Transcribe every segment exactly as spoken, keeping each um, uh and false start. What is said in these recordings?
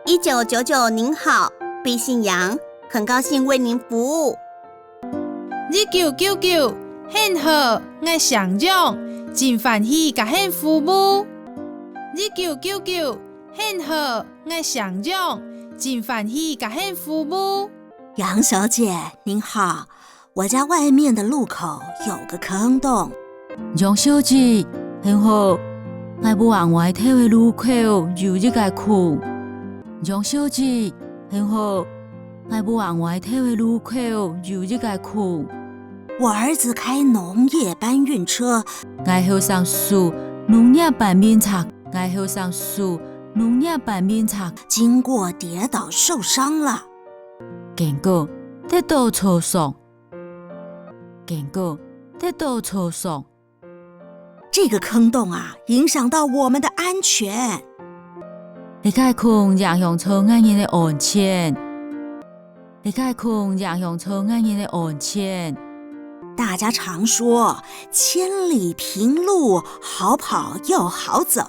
一九九九您好，敝姓楊，很高兴为您服务。一九九九，你好，𠊎姓楊，真歡喜佮你服務。一九九九，你好，𠊎姓楊，真歡喜佮你服務。楊小姐，您好， 我家外面的路口有个坑洞。楊小姐，你好，𠊎屋下外頭个路口有一个空。楊小姐，你好，𠊎屋下外頭个路口有一个空。我儿子开农业搬运车。𠊎後生駛農業搬運車，𠊎後生駛農業搬運車。經過跌倒受傷了。經過，跌倒著傷。 經過，跌倒著傷。這個坑洞啊，影響到我們的安全。這个空影響著𠊎人个安全。這个空影響著𠊎人个安全。大家常說，千里平路，好跑又好走。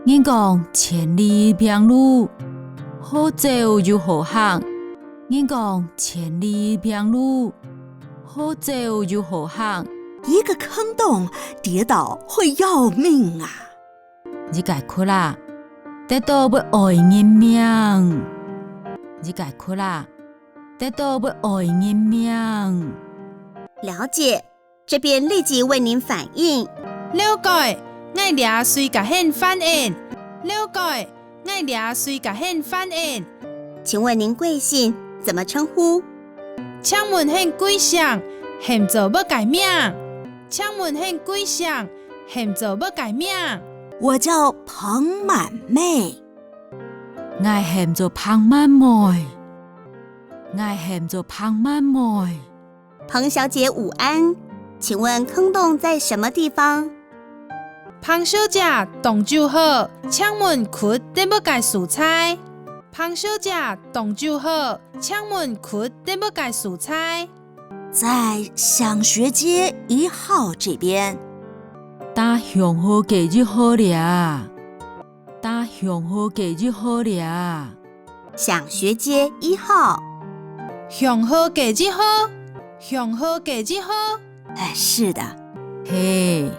人講千里平路，好走又好行。人講千里平路，好走又好行。一個坑洞跌倒會要命啊！一个窟窿，跌倒會愛人命。一个窟窿，跌倒會愛人命。了解， 這邊立即為您反映。了解，𠊎這隨佮你反映。了解，𠊎這隨佮你反映。請問您貴姓，怎麼稱呼？請問你貴姓，喊做麼个名？請問你貴姓，喊做麼个名？我叫彭滿妹。𠊎喊做彭滿妹。𠊎喊做彭滿妹。 彭小姐午安，請問坑洞在什麼地方？彭小姐，當晝好，請問窟在麼个所在？彭小姐，當晝好，請問窟在麼个所在？在向學街一號這邊。在向學街一號這。在向學街一號這。 向學街一號。向學街一號，向學街一號。哎，是的。係，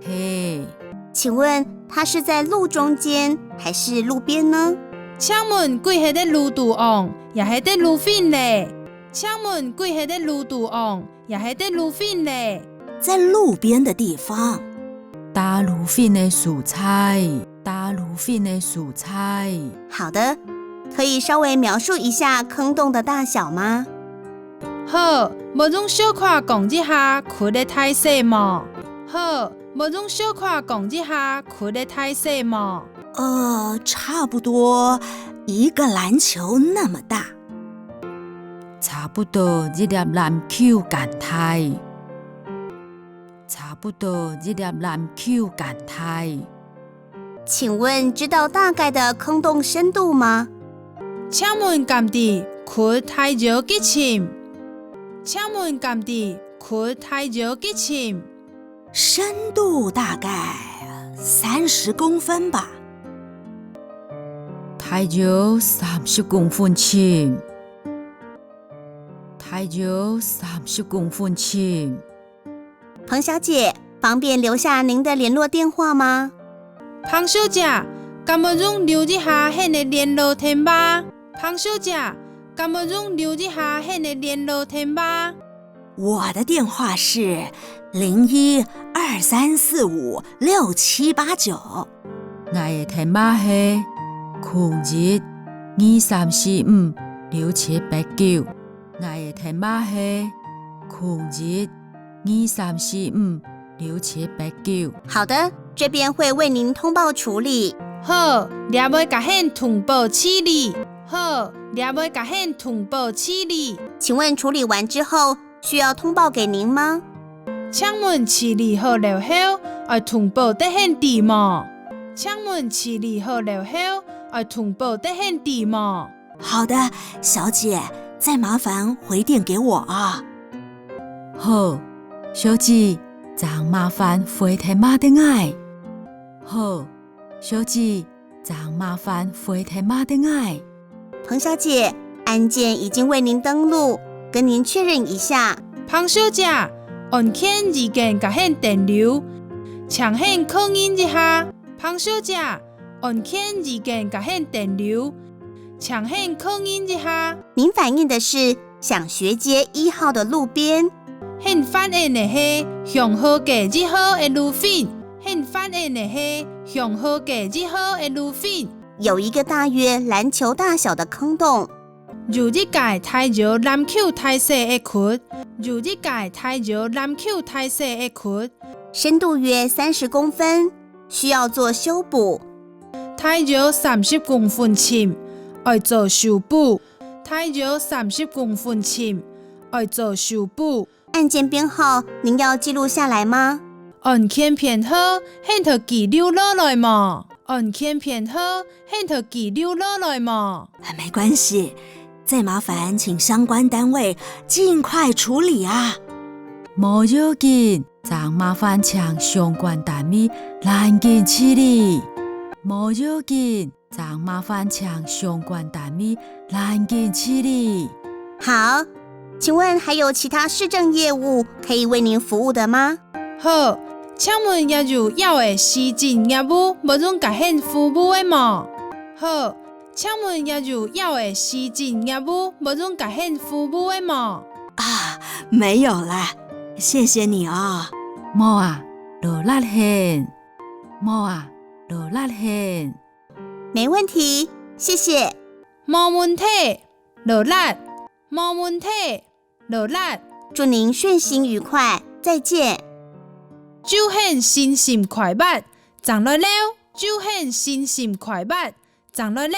係。請問它是在路中間還是路邊呢？請問佢係在路肚項，也係在路邊呢？請問佢係在路肚項， 也係在路邊呢？在路邊的地方。在路邊个所在，在路邊个所在。好的，可以稍微描述一下坑洞的大小嗎？好，無用小可講一下窟个大細無？好，無用小可講一下窟个大細無？呃，差不多一個籃球那麼大。 差不多一粒籃球恁大。差不多一粒籃球恁大。請問知道大概的坑洞深度嗎？請問敢知窟大約幾深？請問敢知窟大約幾深？ 深度大概三十公分吧。大約三十公分深。大約三十公分深。彭小姐，方便留下您的聯絡電話嗎？彭小姐，敢會用留一下你个聯絡電話？彭小姐，敢會用留一下你个聯絡電話？ 我的電話是零一二三四五六七八九。𠊎个電話係空一二三四五六七八九。𠊎个電話係空一二三四五六七八九。好的，這邊會為您通報處理。好，這會佮你通報處理。好，這會佮你通報處理。請問處理完之後， 需要通報給您嗎？請問處理好了後，愛通報得你知無？請問處理好了後，愛通報得你知無？好的，小姐，再麻煩回電給我啊。好，小姐，正麻煩回電話分𠊎。好，小姐，正麻煩回忒麼个𠊎。彭小姐，案件已经为您登录，跟您确认一下。彭小姐，案件已经甲你登录，请你确认一下。彭小姐，案件已经甲你登录，请你确认一下。您反映的是响学街一号的路边。你反映个系响学街一号个路边。你反映个系响学街一号个路边。有一个大约篮球大小的坑洞。有一个大约篮球大細个窟。有一个大约篮球大細个窟。深度约三十公分，需要做修补。大约三十公分深，爱做修补。大约三十公分深，爱做修补。案件编号您要记录下来吗？案件编号你得记录落来无？案件编号你得记录落来无？啊，没关系，再麻烦请相关单位尽快处理啊。无要紧，正麻烦请相关单位赶紧处理。无要紧，正麻烦请相关单位赶紧处理。好，请问还有其他市政业务可以为您服务的吗？好，请问还有别个市政业务会用甲你服务个无？好，请问还有别个市政业务会用甲你服务个无？啊，没有啦，谢谢你哦。无啊，勞力你。无啊，勞力你。没问题，谢谢。无问题，勞力，无问题，劳力。祝您顺心愉快，再见。祝你顺心快活，正来尞。祝你顺心快活，正来尞。